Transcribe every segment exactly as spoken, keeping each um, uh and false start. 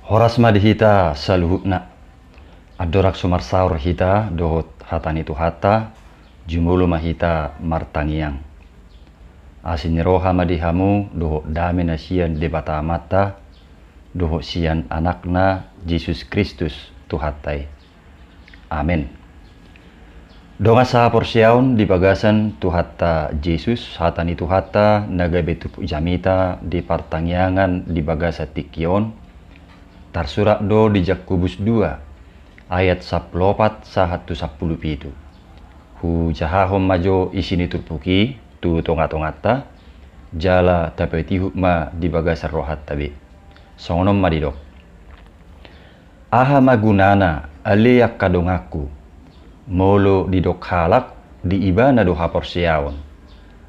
Horas ma di hita saluhutna. Andorang so marsaor hita dohot hata ni Tuhanta, jumolo ma hita martangiang. Asi ni roha ma di hamu dohot dame na sian Debata Amanta dohot sian Anakna Jesus Kristus Tuhanta i. Amen. Dongan sahaporseaon di bagasan Tuhanta Jesus, hata ni Tuhanta na gabe turpuk jamita di partangiangan di bagasan tingki on, tarsurat do di Jakobus dua ayat sampulu opat sahat tu sampulu pitu. Hujahahon ma jo isi ni turpuk i tu tongatonganta, jala tapatihut ma di bagasan rohanta be. Songon on ma didok. Aha ma gunana, ale angka donganku, molo didok halak di ibana do haporseaon,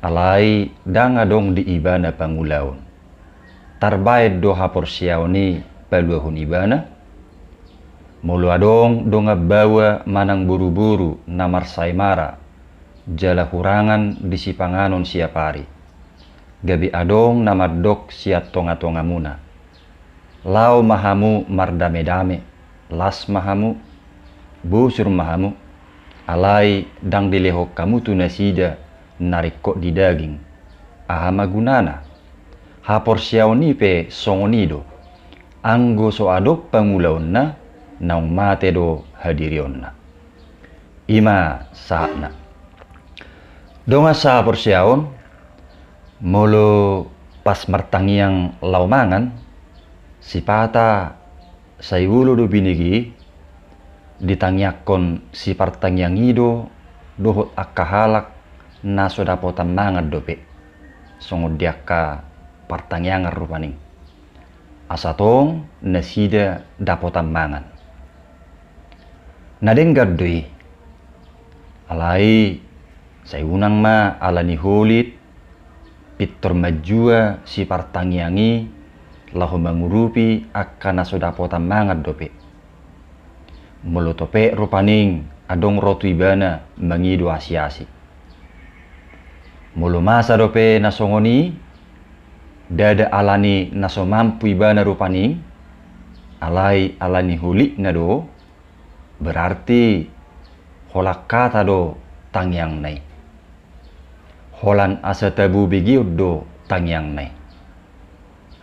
alai ndang adong di ibana pangulaon? Tarbaen do haporseaon i paluahon ibana? Molo adong dongan baoa manang boruboru na marsaemara jala hurangan di sipanganon siap ari, gabe adong na mandok sian tongatongamuna, laho ma hamu mardamedame, las ma hamu, bosur ma hamu, alai ndang dilehon hamu tu nasida na ringkot di daging. Aha ma gunana? Haporseaon i pe songon i do, anggo so adong pangulaonna, naung mate do hadirionna. I ma sahatna. Dongan sahaporseaon, molo pas martangiang laho mangan, sipata sai olo do binege i ditangiangkon sipartangiang i do dohot angka halak na so dapotan mangan dope, songon di angka partangiangan rupani. Asa tong nasida dapotan mangan. Na denggan do i. Alai sai unang ma ala ni holit pintor manjua sipartangiang i laho mangurupi angka na so dapotan mangan dope. Molo topet rupani adong ro tu ibana mangido asiasi. Molo masa dope na songon i, ndada ala ni na so mampu ibana rupani, alai ala ni holitna do, berarti holan hata do tangiangna i. Holan asa tabo begeon do tangiangna i.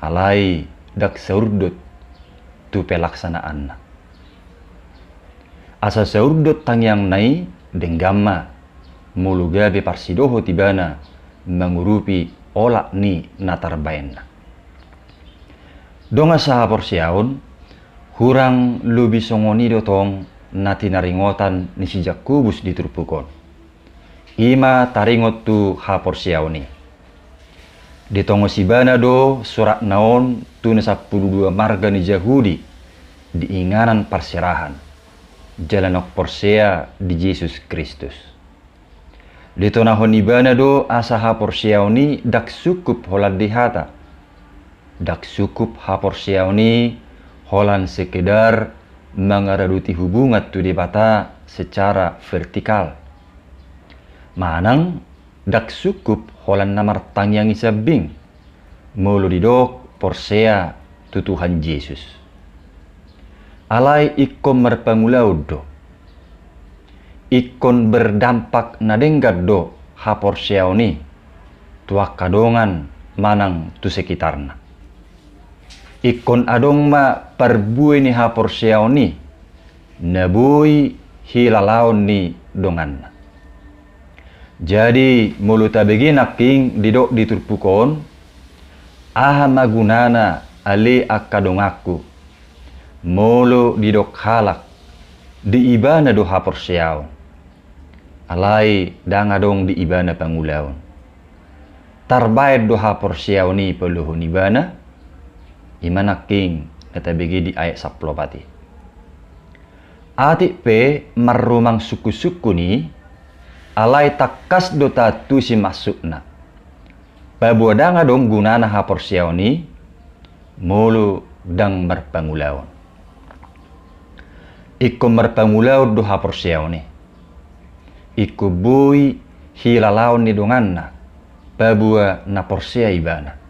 Alai ndang saurdot tu pelaksanaanna. Asa saurdot tangiangna i, denggan ma molo gabe parsidohot ibana mangurupi olat ni na tarbaenna. Dongan sahaporseaon, hurang lobi songon i do tong na tinaringotan ni si Jakobus di turpuk on. I ma taringot tu haporseaon i. Ditongos ibana do suratna on tu na sampulu dua marga ni Jahudi di inganan parserahan, jala naung porsea di Jesus Kristus. Ditonahon ibana do asa haporseaon i ndang sungkup holan di hata. Ndang sungkup haporseaon i holan sekedar mangaraduti hubungan tu Debata secara vertikal. Manang ndang sungkup holan na martangiang i sambing, molo didok porsea tu Tuhan Jesus. Alai ingkon marpangulaon do. Ingkon berdampak na denggan do haporseaon i tu angka dongan manang tu sekitarna. Ingkon adong ma parbue ni haporseaon i na boi hilalaon ni donganna. Jadi molo tabege nangkin didok di turpuk on, aha ma gunana ale angka donganku, molo didok halak di ibana do haporseaon, alai ndang adong di ibana pangulaon? Tarbaen do haporseaon i paluahon ibana? I ma nangkin na tabege di ayat sampulu opat i. Atik pe marrumang sungkunsungkun i, alai tangkas do taantusi maksudna. Paboa ndang adong gunana haporseaon i molo ndang marpangulaon. Ingkon marpangulaon do haporseaon i. Ingkon boi hilalaon ni donganna paboa na porsea ibana.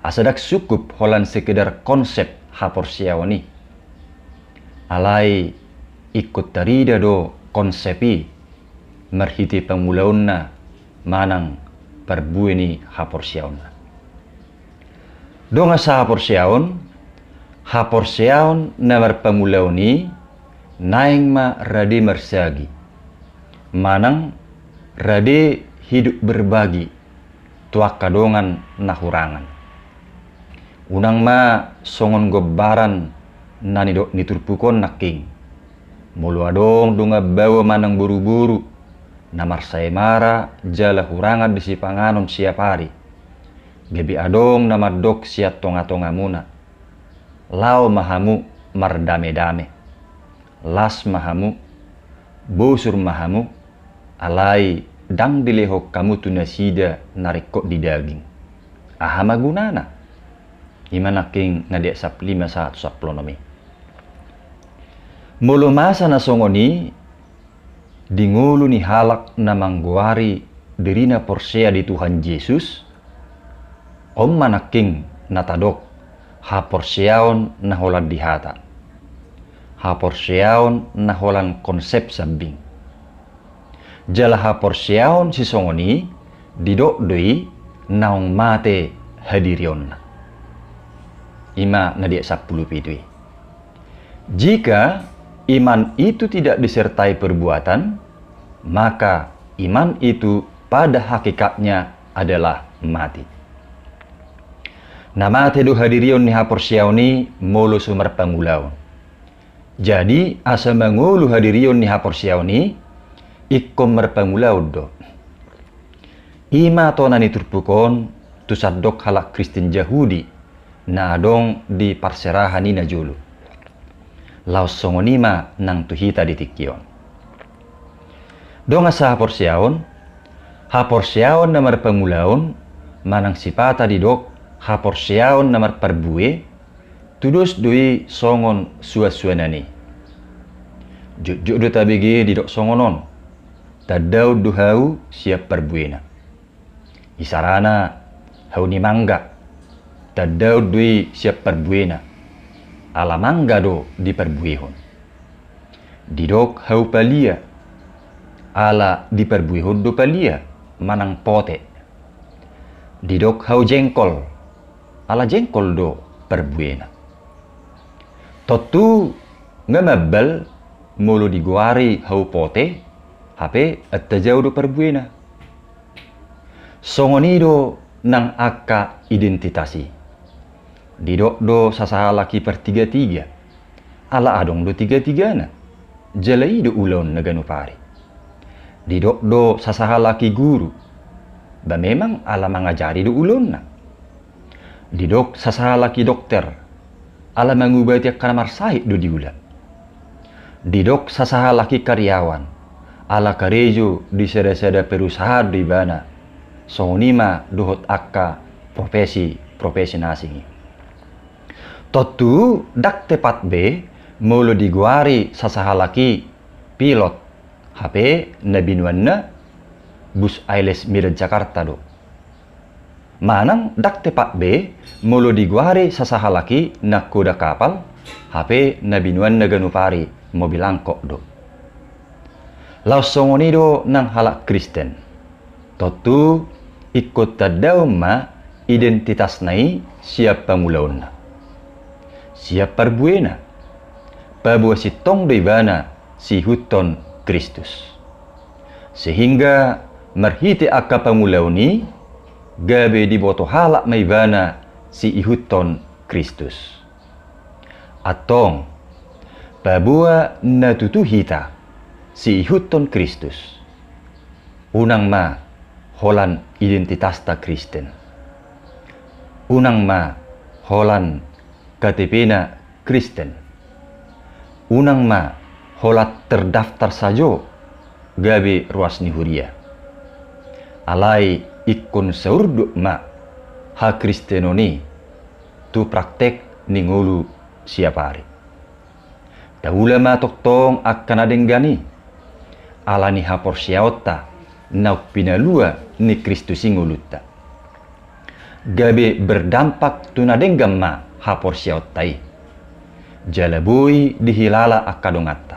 Asa ndang sungkup holan sekedar konsep haporseaon i. Alai ingkon tarida do konsep i marhite pangulaonna manang parbue ni haporseaonna. Dongan sahaporseaon, haporseaon na marpangulaon i naeng ma rade marsagi manang rade hidup berbagi tu angka dongan na hurangan. Unang ma songon gombaran na nidok ni turpuk on nangkin. Molo adong dongan baoa manang boruboru na marsaemara jala hurangan di sipanganon siap ari, gabe adong na mandok sian tongatongamuna, laho ma hamu mardamedame. Las ma hamu, bosur ma hamu, alai ndang dilehon hamu tu nasida na ringkot di daging. Aha ma gunana? I ma nangkin na di ayat sampulu lima sahat tu sampulu onom i. Molo masa na songon i di ngolu ni halak na manggoari dirina porsea di Tuhan Jesus, on ma nangkin na tadok haporseaon na holan di hata, haporseaon na holan konsep sambing. Jala haporseaon sisongon i didok do i naung mate hadirionna. I ma na di ayat sampulu pitu i. Jika iman itu tidak disertai perbuatan, maka iman itu pada hakikatnya adalah mati. Na mate do hadirion ni haporseaon i molo so marpangulaon. Jadi asa mangolu hadirion ni haporseaon i, ingkon marpangulaon do. I ma tona ni turpuk on tu sandok halak Kristen Jahudi na adong di parserahan i najolo. Laos songon i ma nang tu hita di tingki on. Dongan sahaporseaon, haporseaon na marpangulaon manang sipata didok haporseaon na marparbue, tudos do i songon suansuanan i. Jotjot do tabege didok songon on, tandaon do hau sian parbuena. Isarana hau ni mangga, tandaon do i sian parbuena, ala mangga do diparbuehon. Didok hau palia, ala diparbuehon do palia manang pote. Didok hau jengkol, ala jengkol do parbuena. Tontu nga mambal molo digoari hau pote, hape antajau do parbuena. Songon i do nang angka identitas i. Didok do sasahalak i partigatiga, ala adong do tigatigana, jala i do ulaonna ganup ari. Didok do sasahalak i guru, ba memang ala mangajari do ulaonna. Didok sasahalak i dokter, ala mangubati angka na marsahit do diula. Didok sasahalak i karyawan, ala karejo di sadasada perusahaan do ibana, songon i ma dohot angka profesi-profesi na asing i. Tontu ndang tepat be molo digoari sasahalak i pilot, hape na binoanna bus Ailes Medan Jakarta do. Manang ndang tepat be molo digoari sasahalak i nangkoda kapal, hape na binoanna ganup ari mobil angkot do. Laos songon i do nang halak Kristen. Tontu ingkon tandaon ma identitasna i sian pangulaonna, sian parbuena, paboa sintong do ibana siihuthon Kristus. Sehingga marhite angka pangulaon i gabe diboto halak ma ibana siihuthon Kristus. Antong, paboa na tutu hita siihuthon Kristus, unang ma holan identitasta Kristen. Unang ma holan K T P-na Kristen. Unang ma holan terdaftar sajo gabe ruas ni huria. Alai ingkon saurduk ma hakristenon i tu praktek ni ngolu siap ari. Taula ma tongtong angka na denggan i, ala ni haporseaonta naung pinalua ni Kristus i ngolunta. Gabe berdampak tu na denggan ma haporseaonta i. jala boi dihilala angka donganta.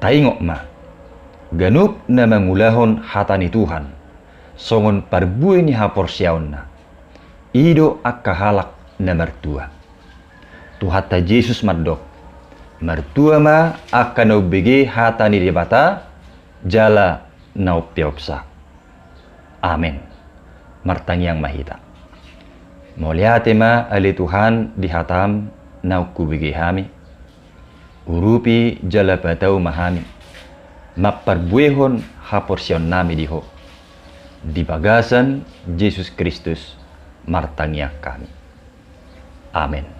Taingot ma, ganup na mangulahon hata ni Tuhan songon parbue ni haporseaonna, i do angka halak na martua. Tuhanta Jesus mandok, martua ma angka na umbege hata ni Debata jala na umpeopsa. Amen. Martangiang ma hita. Mauliate ma ale Tuhan di hatam naung hubege hami. Urupi jala patau ma hami mamparbuehon haporseaonnami di Ho. Di bagasan Jesus Kristus martangiang hami. Amen.